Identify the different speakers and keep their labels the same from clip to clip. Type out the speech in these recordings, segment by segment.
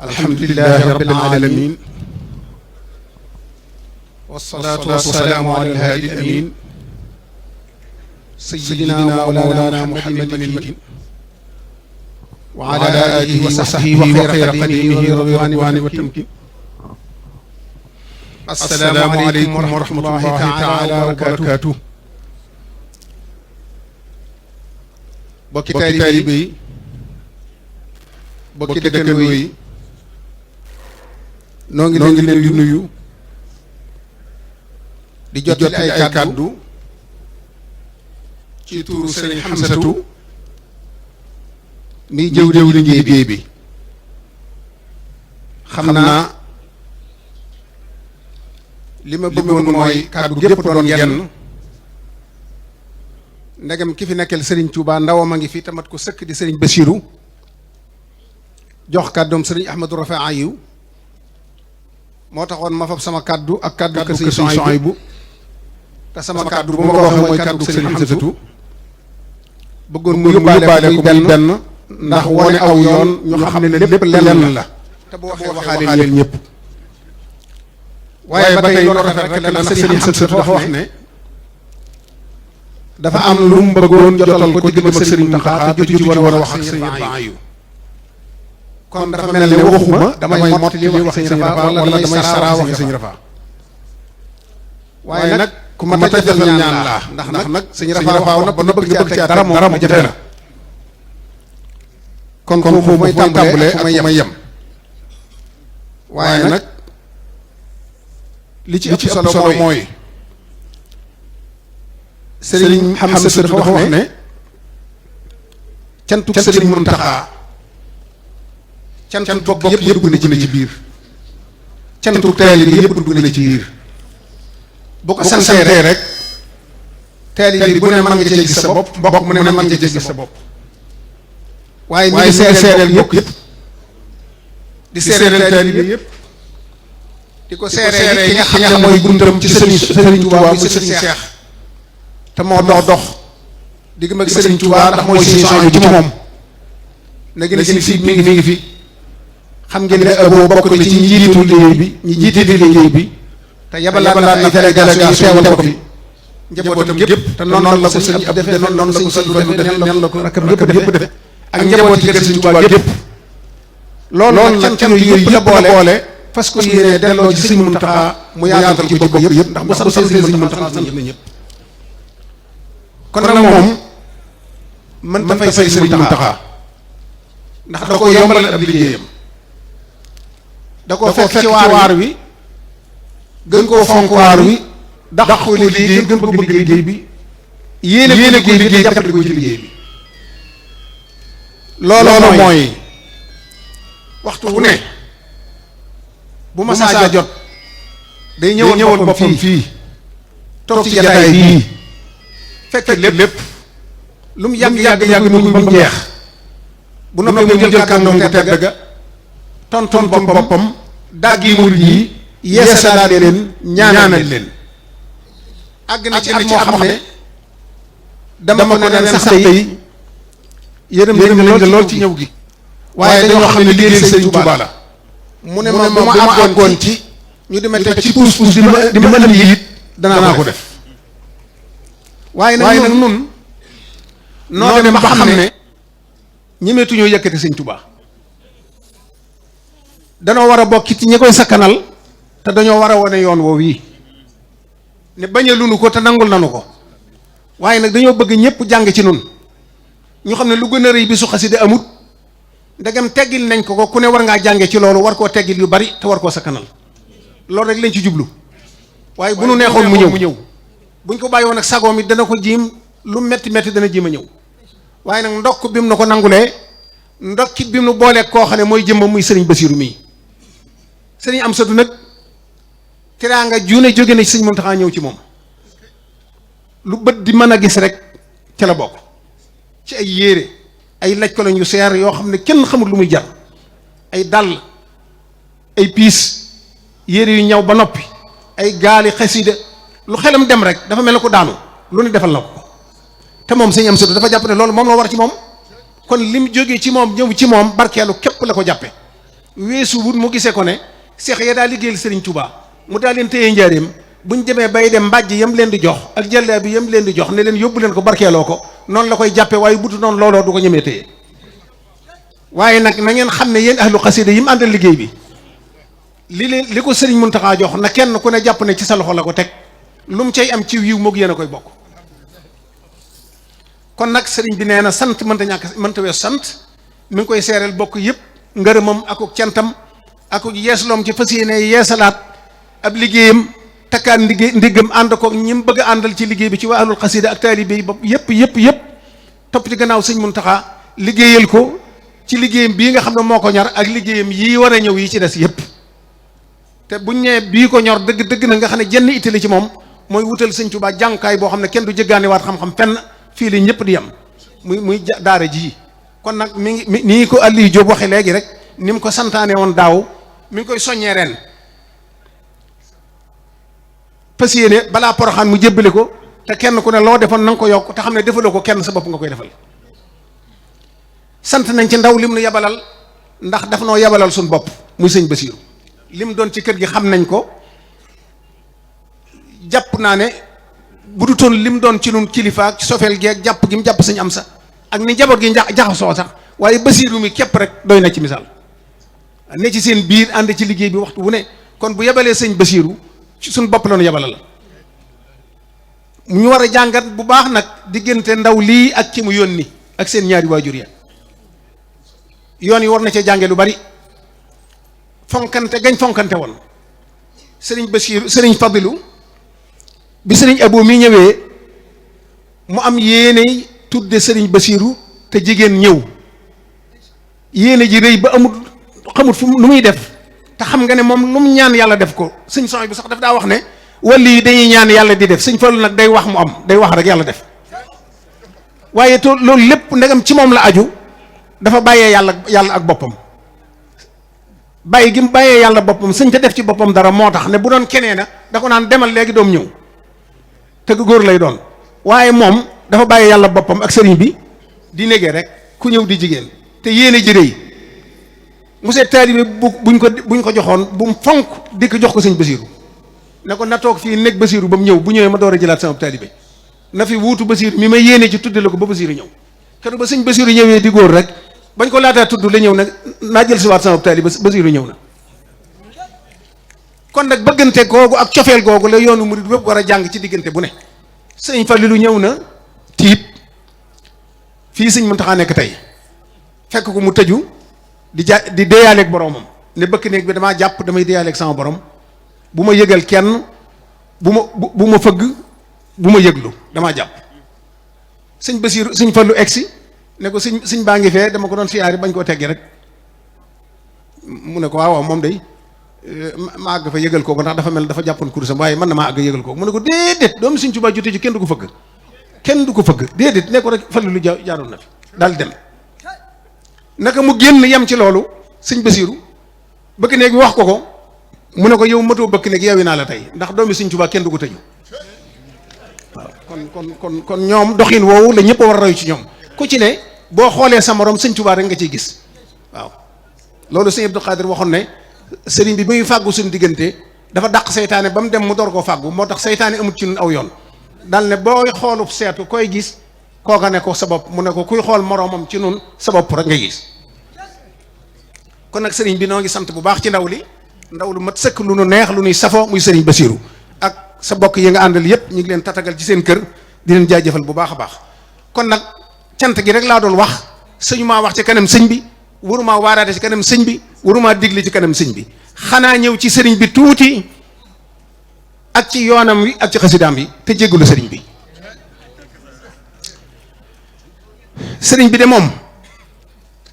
Speaker 1: alhamdulillahi rabbil alamin wassalatu wassalamu ala alhadi alamin sayyidina wa mawlana muhammadin al-makin wa ala alihi wa sahbihi wa khayra qadimihi ridwani wa tamkin. Assalamu alaykum wa rahmatullahi ta'ala wa barakatuh. Bokki taalibe yi, bokki dëkkandoo yi, noo ngi leen di nuyu di jottali ay kàddu ci turu Sëriñ Hamsatu mi jëw liggéey bi. xam naa li ma bëggoon mooy kàddu gépp doon genn. ndegam ki fi nekkal Serigne Touba ndawam a ngi fi tamat ko sëkk di Serigne Bassirou jox kàddoom Serigne Ahmadou Rafa Ayiw moo taxoon ma fab sama kàddu ak kàddu kër Serigne Souhaïbou te sama kàddu bu ma ko waxee mooy kàddu Serigne Hamsatu bëggoon mu yóbbaale ko muy benn ndax wane aw yoon ñu xam ne lépp lenn la te bu waxee waxaale ñëpp. waaye ba tey loolu rafet rek la ndax Serigne Hamsatu dafa wax ne dafa am lu mu bëggoon jotal ko diggam ak Serigne Mountakha te jotu ci war a wax ak Serigne Ayiw. kon dafa mel ne waxuma damay mottali wax Serigne Rafa wala damay saraa wax Serigne Rafa. waaye nag ku ma tajal ñaan laa ndax nag Serigne Rafa wax na ba bëgg ci dara moom jafe na. kon foofu may tàmbalee ak fu may yem. waaye nag li ci ëpp solo mooy Sëriñ Hamsatu dafa wax ne cantuk Sëriñ Mountakha cantuk bokk yëpp dugg na ci biir cantuk taalibe bi yëpp dugg na ci biir. bu ko santee rek taalibe bi bu ne mën nga cee gis sa bopp mbokk mu ne mën nga cee gis sa bopp. waaye ñu ngi seereel bokk yëpp di seereel taalibe bi yëpp di ko seereel ki nga xam ne mooy buntam ci Sëriñ Tuubaa muy Sëriñ Seex te moo dox digg mag Serigne Touba ndax mooy Serigne ci moom na gën a si fii mi ngi fi xam ngeen ne Abo bokk na ci ñi jiitu liggéey bi ñi jiite liggéey bi te yabalaat na délégation teewal ko fi njabootam yëpp te noonu la ko sëñ ab defe noonu la ko sëñ Ibrahima defe noonu la ko rakkam yëpp defe ak njaboot yi kër Serigne Touba yëpp loolu nag cant yooyu yëpp la boole parce que yéene delloo ci Serigne Mountakha mu yaatal ci bokk yëpp ndax bu sant Serigne Mountakha sant na ñëpp. kon nag moom mën ta fay Serigne Mountakha ndax da ko yombal ab liggéeyam da ko fekk ci waar wi gën koo fonk waar wi dax ko liggéey gën ko bëgg liggéey bi yéene ko liggéey jàppale ko ci liggéey bi. loolu mooy waxtu wu ne bu ma saa jot day ñëwal boppam fii toog ci jataay bii fekk lépp lu mu yàgg mu jeex bu noppee mu jël kàddoom bu tedd ga tonton boppam daggi murid yi yeesalaat leen ñaanal leen. àgg na ci at moo xam ne dama ko ne leen sax tey yërëm nañ lool ci ñëw gi. waaye dañoo xam ne liggéey Serigne Touba la. mu ne ma bu ma àggoon ci ñu di ma teg ci puus di ma ëllëg yi it danaa ko def. waaye nag nun noo dem ba xam ne ñemeetuñoo yëkkati Sëñ Tuubaa danoo war a bokk ci ñi koy sakkanal te dañoo war a wane yoon woowu yi ne bañaluñu ko te nangul nanu ko. waaye nag dañoo bëgg ñëpp jàng ci nun ñu xam ne lu gën a rëy bi su xasida amut ndegam teggil nañ ko ku ne war ngaa jànge ci loolu war koo teggil yu bari te war koo sakkanal loolu rek lañ ci jublu. waaye bu nu neexoon mu ñëw buñ ko bàyyi woon ak sagoom it dana ko jiim lu metti dana jiim a ñëw. waaye nag ndokk bi mu na ko nangulee ndokki bi mu nu booleeg koo xam ne mooy jëmmam muy Serigne Bassirou mii. Serigne Hamsatu nag teraanga juune jóge na ci Serigne Mountakha ñëw ci moom lu bët di mën a gis rek ca la bokk ci ay yére ay laj ko lañ yu seer yoo xam ne kenn xamul lu muy jar ay dàll ay piis yére yu ñaw ba noppi ay gaali xasida lu xelam dem rek dafa mel ne ko daanu lu ne defal na ko te moom Serigne Hamsatu dafa jàpp ne loolu moom la war ci moom kon lim jógee ci moom ñëw ci moom barkeelu képp la ko jàppe weesu wut mu gisee ko ne seex ya daa liggéeyal Sëriñ Tuubaa mu daa leen téye njaareem buñ demee bay dem mbàjj yam leen di jox ak jàllaa bi yam leen di jox ne leen yóbbu leen ko barkeeloo ko noonu la koy jàppe waaye butu noonu looloo du ko ñemee téye waaye nag na ngeen xam ne yéen ahlu xasida yi mu àndal liggéey bi li ko Sëriñ Muntaxa jox na kenn ku ne jàpp ne ci sa loxo la ko teg lu mu cay am ci yiw moog yéen a koy bokk. kon nag sëriñ bi nee na sant mënta ñàkk mënta wees sant mi ngi koy seereel bokk yëpp ngërëmam akuk cantam akuk yeesloom ci fas yéene yeesalaat ab liggéeyam takkaat ndiggam ànd ko ñi mu bëgg a àndal ci liggéey bi ci waa ahlul xasida ak taalibe yi bopp yëpp topp ci gannaaw sëñ Muntaxa liggéeyal ko ci liggéeyam bii nga xam ne moo ko ñor ak liggéeyam yii war a ñëw yi ci des yëpp te buñ nee bii ko ñor dëgg na nga xam ne jenn ittali ci moom mooy wutal sëñ Tuubaa jàngukaay boo xam ne kenn du jëggaani waat xam-xam fenn fii la ñëpp di yem muy daara ji kon nag mi ngi nii ko Aliou Diop waxe léegi rek ni mu ko santaane woon daaw mi ngi koy soññee ren fas yéene balaa Poroxaan mu jébbale ko te kenn ku ne loo defoon na nga ko yokk te xam ne defaloo ko kenn sa bopp nga koy defal sant nañ ci ndaw lim nu yabalal ndax daf noo yabalal suñ bopp muy sëñ Basiiru lim doon ci kër gi xam nañ ko jàpp naa ne bu du toon lim doon ci nun kilifa ak sofeel geeg jàpp gi mu jàpp sëñ am sa ak ni njaboot gi jaxasoo sax waaye Basiiru mi képp rek doy na ci misaal ne ci seen biir ànd ci liggéey bi waxtu wu ne kon bu yebalee sëñ Basiiru ci suñ bopp la nu yabalal ñu war a jàngat bu baax nag diggante ndaw lii ak ki mu yónni ak seen ñaari waajur ya yoon yi war na cee jànge lu bari fonkante gañ fonkante woon sëriñ Basiiru sëriñ Fadilu bi sëriñ Abo mi ñëwee mu am yéene tudde sëriñ Basiiru te jigéen ñëw yéene ji rëy ba amul xamut fu nu muy def te xam nga ne moom lu mu ñaan yàlla def ko sëñ son bi sax daf daa wax ne wali yi dañuy ñaan yàlla di def sëñ Fallu nag day wax mu am day wax rek yàlla def waaye to loolu lépp ndegam ci moom la aju dafa bàyyee yàlla ak boppam bàyyi gi mu bàyyee yàlla boppam sëñ te def ci boppam dara moo tax ne bu doon kenee na da ko naan demal léegi doom ñëw te góor lay doon waaye moom dafa bàyyee yàlla boppam ak sëriñ bi di négee rek ku ñëw di jigéen te yéene ji rëy monsieur taalibe buñ ko joxoon bu mu fonk dikk jox ko sëñ Basiiru ne ko na toog fii nekk Basiiru ba mu ñëw bu ñëwee ma door a jëlaat sama taalibe na fi wuutu Basiiru mi may yéene ci tudde la ko ba Basiiru ñëw keroog ba sëñ Basiiru ñëwee di góor rek bañ ko laataa tudd la ñëw nag naa jël si waat sama taalibe Basiiru ñëw na kon nag bëggante googu ak cofeel googu la yoonu murid wépp war a jàng ci diggante bu ne sëñ Fallilu ñëw na tiit fii sëñ Muntaxa nekk tey fekk ko mu tëju di déeyaaleeg boromam ne bëkk néeg bi damaa jàpp damay déeyaaleeg sama borom bu ma yëgal kenn bu ma fëgg bu ma yëglu damaa jàpp sëñ Basiiru sëñ Fallu egsi ne ko sëñ baa ngi fee dama ko doon siyaari bañ koo teggi rek mu ne ko waaw moom day ma àgg fa yëgal kooku ndax dafa mel dafa jàppoon kurusam waaye man na maa àgg yëgal kooku mu ne ko déedéet doomu sëñ Tuubaa jotee ci kenn du ko fëgg déedéet ne ko rek Fallu lu jaaroon na fi daal dem naka mu génn yem ci loolu sëñ Basiiru bëkk néeg bi wax ko mu ne ko yow matoo bëkk néeg yeewi naa la tey ndax doomi sëñ Tuubaa kenn du ko tëju waaw kon ñoom doxin woowu la ñëpp war a roy ci ñoom ku ci ne boo xoolee sa morom sëñ Tuubaa rek nga ciy gis waaw loolu sëñ Abdou Khadir waxoon ne sëriñ bi muy fàggu suñu diggante dafa dàq seytaane ba mu dem mu door koo fàggu moo tax seytaane amut ci ñun aw yoon dal ne booy xoolub seetu koy gis kooka ne ko sa bopp mu ne ko kuy xool moroomam ci nun sa bopp rek nga gis kon nag sëriñ bi noo ngi sant bu baax ci ndaw lu mat sëkk lu nu neex lu nuy safo muy sëriñ Basiiru ak sa bokk yi nga àndal yépp ñu ngi leen tatagal ci seen kër di leen jaajëfal bu baax a baax kon nag cant gi rek laa doon wax sëñu maa wax ci kanam sëñ bi warumaa waaraate ci kanam sëñ bi warumaa digle ci kanam sëñ bi xanaa ñëw ci sëriñ bi tuuti ak ci yoonam wi ak ci xasidaam yi te jéggalu sëriñ bi sëriñ bi de moom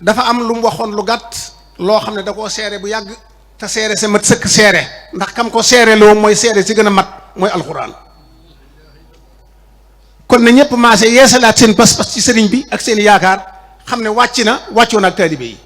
Speaker 1: dafa am lu mu waxoon lu gàtt loo xam ne da koo seere bu yàgg te seere sa mat sëkk seere ndax kam ko seere loo mooy seere si gën a mat mooy alxuraan kon na ñëpp maase yeesalaat seen pas-pas ci sëriñ bi ak seen yaakaar xam ne wàccoon ak taalibe yi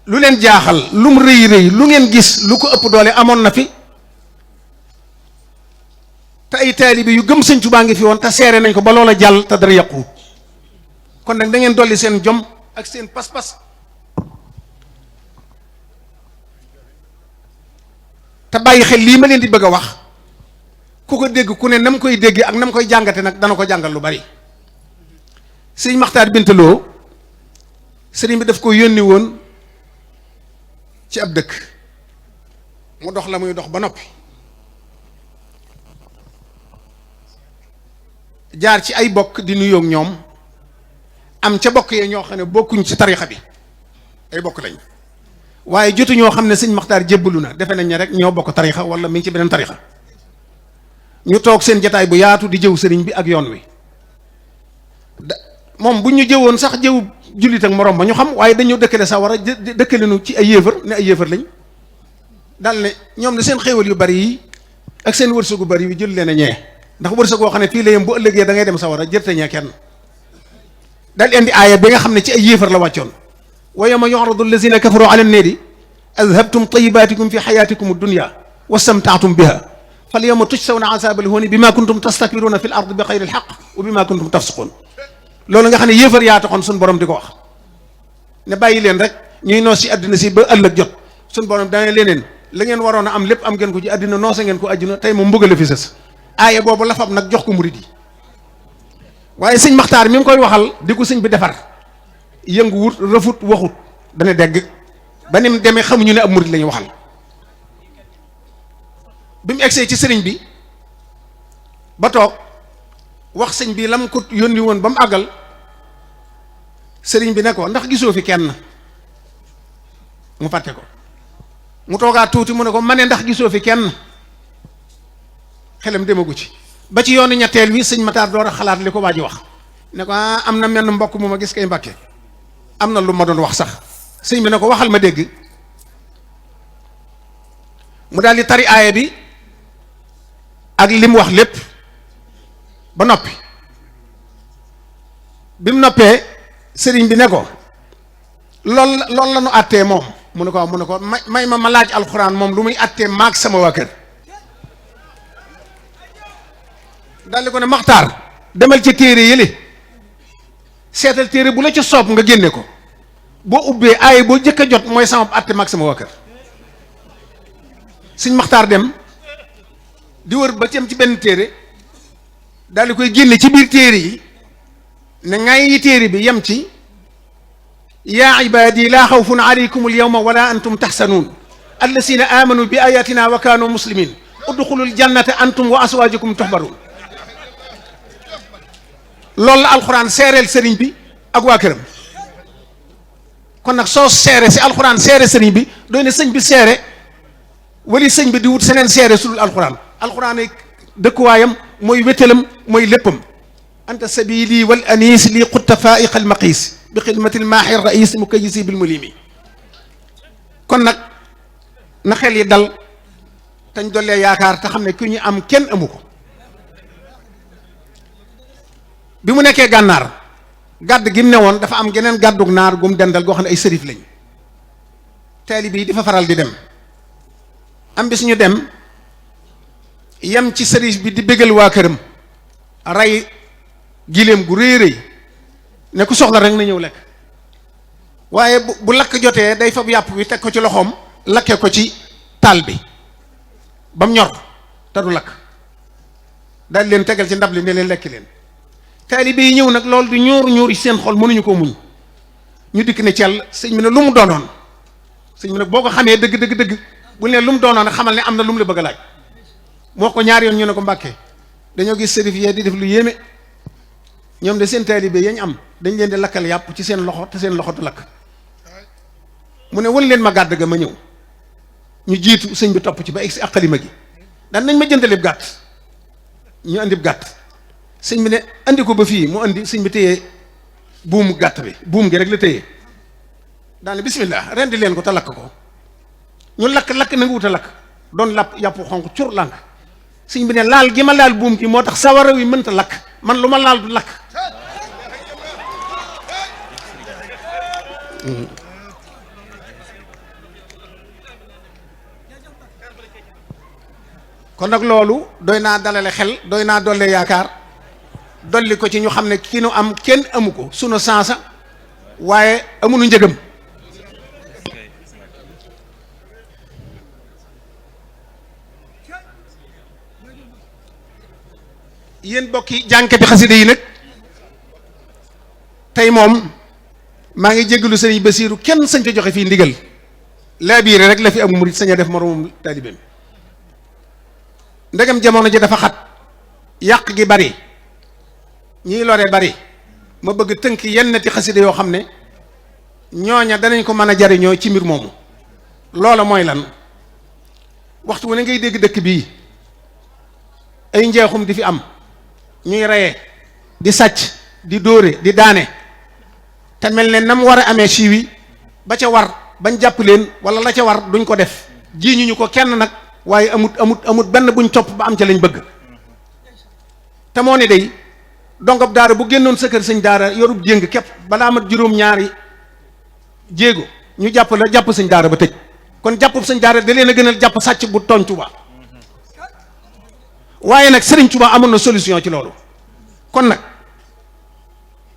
Speaker 1: lu leen jaaxal lu mu rëy lu ngeen gis lu ko ëpp doole amoon na fi te ay taalibe yu gëm sëñ Tuubaa ngi fi woon te seere nañ ko ba loola jàll te dara yàquwut kon nag da ngeen dolli seen jom ak seen pas-pas te bàyyi xel lii ma leen di bëgg a wax ku ko dégg ku ne na mu koy dégg ak na mu koy jàngate nag dana ko jàngal lu bari. sëriñ Maxtaar Bintaloo sëriñ bi daf ko yónni woon ci ab dëkk mu dox la muy dox ba noppi jaar ci ay bokk di nuyoog ñoom am ca bokk yee ñoo xam ne bokkuñ ci tarixa bi ay bokk lañ waaye jotu ñoo xam ne sëñ Maxtaar jébbalu na defe nañ ne rek ñoo bokk tarixa wala mi ngi ci beneen tarixa ñu toog seen jataay bu yaatu di jëw sëriñ bi ak yoon wi moom bu ñu jëwoon sax jëw jullit ak morom ba ñu xam waaye dañoo dëkkale sawara dëkkale nu ci ay yéefar ne ay yéefar lañ dal ne ñoom ne seen xéewal yu bari yi ak seen wërsëgu bari yi jël leen a ñee ndax wërsëg woo xam ne fii la yem bu ëllëgee da ngay dem sawara jërte ñee kenn dal indi aaya bi nga xam ne ci ay yéefar la wàccoon wa yawma yu'radu allazina kafaru ala an-naari adhabtum tayyibatikum fi hayatikum ad-dunya wastamta'tum biha fal yawma tujzawna 'azaba al-huni bima kuntum tastakbiruna fil ardi bi ghayri al-haqq wa bima kuntum tafsiqun loolu nga xam ne yéefar yaa taxoon suñu borom di ko wax ne bàyyi leen rek ñuy noos ci àddina si ba ëllëg jot suñu borom dana leneen la ngeen waroon a am lépp am ngeen ko ci àddina noose ngeen ko àddina tey moom mbugale fi sës aaya boobu la fab nag jox ko murid yi waaye sëñ Maxtaar mi ngi koy waxal di ko sëñ bi defar yëngu wut rëfut waxut dana dégg ba ni mu demee xamuñu ne ab murid la ñu waxal bi mu egsee ci sëriñ bi ba toog wax sëñ bi lam ko yónni woon ba mu àggal sëriñ bi ne ko ndax gisoo fi kenn mu fàtte ko mu toogaat tuuti mu ne ko ma ne ndax gisoo fi kenn xelam demagu ci ba ci yoonu ñetteel wi sëñ Matar door a xalaat li ko waa ji wax ne ko am na menn mbokk mu ma gis kay Mbàkke am na lu ma doon wax sax sëñ bi ne ko waxal ma dégg mu daal di tari aaya bi ak li mu wax lépp ba noppi bi mu noppee sëriñ bi ne ko loolu la nu àttee moom mu ne ko may ma laaj alxuraan moom lu muy àttee maag sama waa kër daldi ko ne Maxtaar demal ci téere yële seetal téere bu la ca soob nga génne ko boo ubbee aaye boo jëkk a jot mooy sama àtte maag sama waa kër sëñ Maxtaar dem di wër ba ci am ci benn téere daldi koy génne ci biir téere yi ne ngay yi téere bi yem ci yaa ibaadi laa xawfun aleykum alyawma wala antum taxsanuun allazina amanu bi ayatina wa kaanu muslimin udxulul jannata antum wa aswaajukum tuhbaruun loolu la alxuraan seereel sëriñ bi ak waa këram kon nag soo seere si alxuraan seere sëriñ bi doy ne sëñ bi seere wali sëñ bi di wut seneen seere su dul alxuraan alxuraan ay dëkkuwaayam mooy wéttalam mooy léppam anta sabili wal anis li xutta faiq al maqis bi xidmati al maaxi rais mukayisi bil mulimi kon nag na xel yi dal tañ dollee yaakaar te xam ne ku ñu am kenn amu ko bi mu nekkee gànnaar gàdd gi mu ne woon dafa am geneen gàddug naar gum dendal goo xam ne ay sërif lañ taalibe yi dafa faral di dem am bis ñu dem yem ci sërif bi di bégal waa këram rey giléem gu rëy rëy ne ku soxla rek na ñëw lekk waaye bu lakk jotee day fab yàpp bi teg ko ci loxoom lakke ko ci taal bi ba mu ñor te du lakk daal leen tegal ci ndab li ne leen lekki leen taalibe yi ñëw nag loolu di ñuur ñuur ci seen xol mënuñu koo muñ ñu dikk ne cell sëñ bi ne lu mu doonoon sëñ bi nag boo ko xamee dëgg bu ne lu mu doonoon xamal ne am na lu mu la bëgg a laaj moo ko ñaari yoon ñu ne ko Mbàkke dañoo gis sërif yee di def lu yéeme ñoom de seen taalibe yañ am dañ leen di lakkal yàpp ci seen loxo te seen loxo du lakk mu ne wan leen ma gàdd ga ma ñëw ñu jiitu sëñ bi topp ci ba egsi ak xalima gi daan nañ ma jëndalib gàtt ñu andib gàtt sëñ bi ne andi ko ba fii mu andi sëñ bi téye buumu gàtt bi buum gi rek la téye daane bismillah rendi leen ko te lakk ko ñu lakk na nga wut a lakk doon làpp yàpp xonq cur lànk sëñ bi ne laal gi ma laal buum gi moo tax sawara wi mënta lakk man lu ma laal du lakk kon nag loolu doy naa dalale xel doy naa dolle yaakaar dolli ko ci ñu xam ne ki nu am kenn amu ko sunu sansa waaye amunu njëgam yéen bokki jànkati xasida yi nag tey moom maa ngi jéggalu sëriñ Basiiru kenn sañ te joxe fii ndigal laa biire rek la fi am murit sañ a def moroomum taalibeem ndegam jamono ji dafa xat yàq gi bari ñiy lore bari ma bëgg tënk yennati xasida yoo xam ne ñooña danañ ko mën a jariñoo ci mbir moomu loola mooy lan waxtu wu ne ngay dégg dëkk bii ay njeexum di fi am ñuy reye di sàcc di dóore di daane te mel ne nam war a amee siiwi ba ca war bañ jàpp leen wala la ca war duñ ko def jiiñu ñu ko kenn nag waaye amut benn buñ topp ba am ca lañ bëgg te moo ne day dongob daara bu génnoon sa kër sëñ daara yorub jéng képp balaa mat juróom-ñaari jéego ñu jàpp la jàpp sëñ daara ba tëj kon jàpp sëñ daara da leen a gënal jàpp sàcc bu tooñ Tuubaa waaye nag Sëriñ Tuubaa amoon na solution ci loolu kon nag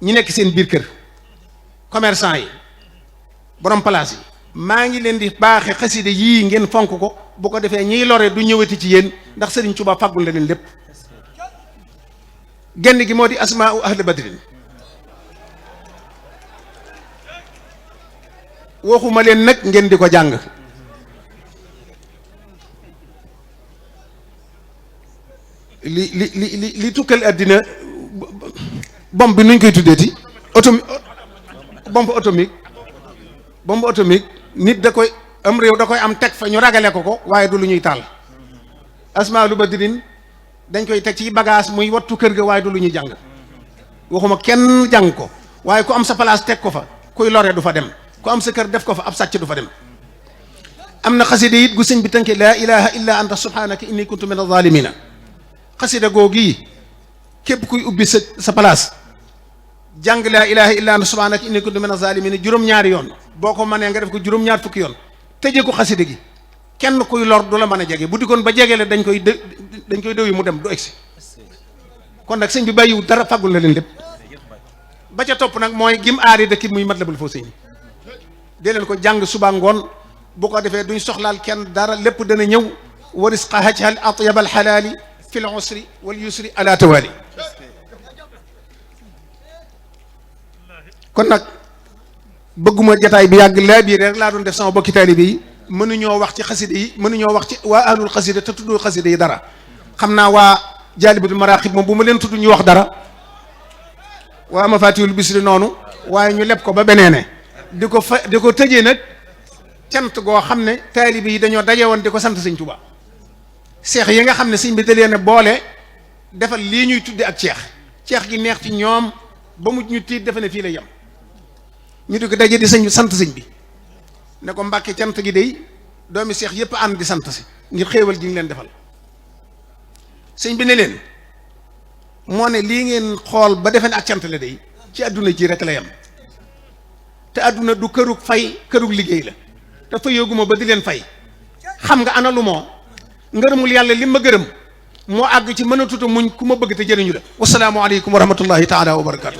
Speaker 1: ñi nekk seen biir kër commerçant yi borom place yi maa ngi leen di baaxe xaside yii ngeen fonk ko bu ko defee ñiy lore du ñëwati ci yéen ndax Sëriñ Tuubaa fàggul la leen lépp genn gi moo di asmaa'u ahli badrin waxuma leen nag ngeen di ko jàng li tukkal àddina bombe bi nuñ koy tuddeeti bombe atomique nit da koy am réew da koy am teg fa ñu ragale ko waaye du lu ñuy taal asmaa'u badrin dañ koy teg ci bagage muy wattu kër ga waaye du lu ñuy jàng waxuma kenn jàng ko waaye ku am sa place teg ko fa kuy lore du fa dem ku am sa kër def ko fa ab sàcc du fa dem am na xasida it gu sëñ bi tënke laa ilaha illa anta subhanaka inni kuntu min az-zalimina xasida googi képp kuy ubbi sa place jàng laa ilaha illa anta subhanaka inni kuntu min az-zalimina juróom-ñaari yoon boo ko mënee nga def ko juróom-ñaar fukki yoon tëjee ko xasida gi kenn kuy lor du la mën a jege bu dikkoon ba jege la dañ koy dëw yi mu dem du egsi kon nag sëñ bi bàyyiwul dara fàggul na leen lépp ba ca topp nag mooy gim aari dëkk muy Matlabul Fawzayni dee leen ko jàng suba ngoon bu ko defee duñ soxlaal kenn dara lépp dana ñëw wa risqa hajhal atyabal xalaali fil usri wal yusri ala tawali kon nag bëgguma jataay bi yàgg laa biir rek laa doon def sama bokki taalibe yi mënuñoo wax ci xasida yi mënuñoo wax ci waa ahlul xasida te tuddoo xasida yi dara xam naa waa jaalibatul maraqib moom bu ma leen tudd ñu wax dara waa mafatihul bisri noonu waaye ñu leb ko ba beneene di ko tëjee nag cant goo xam ne taalibe yi dañoo daje woon di ko sant sëñ Tuubaa seex yi nga xam ne sëñ bi da leen a boole defal lii ñuy tudde ak ceex gi neex ci ñoom ba mu ñu tiit defe ne fii la yem ñu di ko daje di sant sëñ bi ne ko Mbàkke cant gi day doomi seex yépp ànd di sant si ngir xéewal gi ngi leen defal sëñ bi ne leen moo ne lii ngeen xool ba defe ne ak cant la day ci àdduna ji rek la yem te àdduna du kërug fay kërug liggéey la te fayooguma ba di leen fay xam nga ana lu moo ngërëmul yàlla li ma gërëm moo àgg ci mën a tuta muñ ku ma bëgg te jëriñu la wasalaamu aleykum wa rahmatullahi taala wa barakatu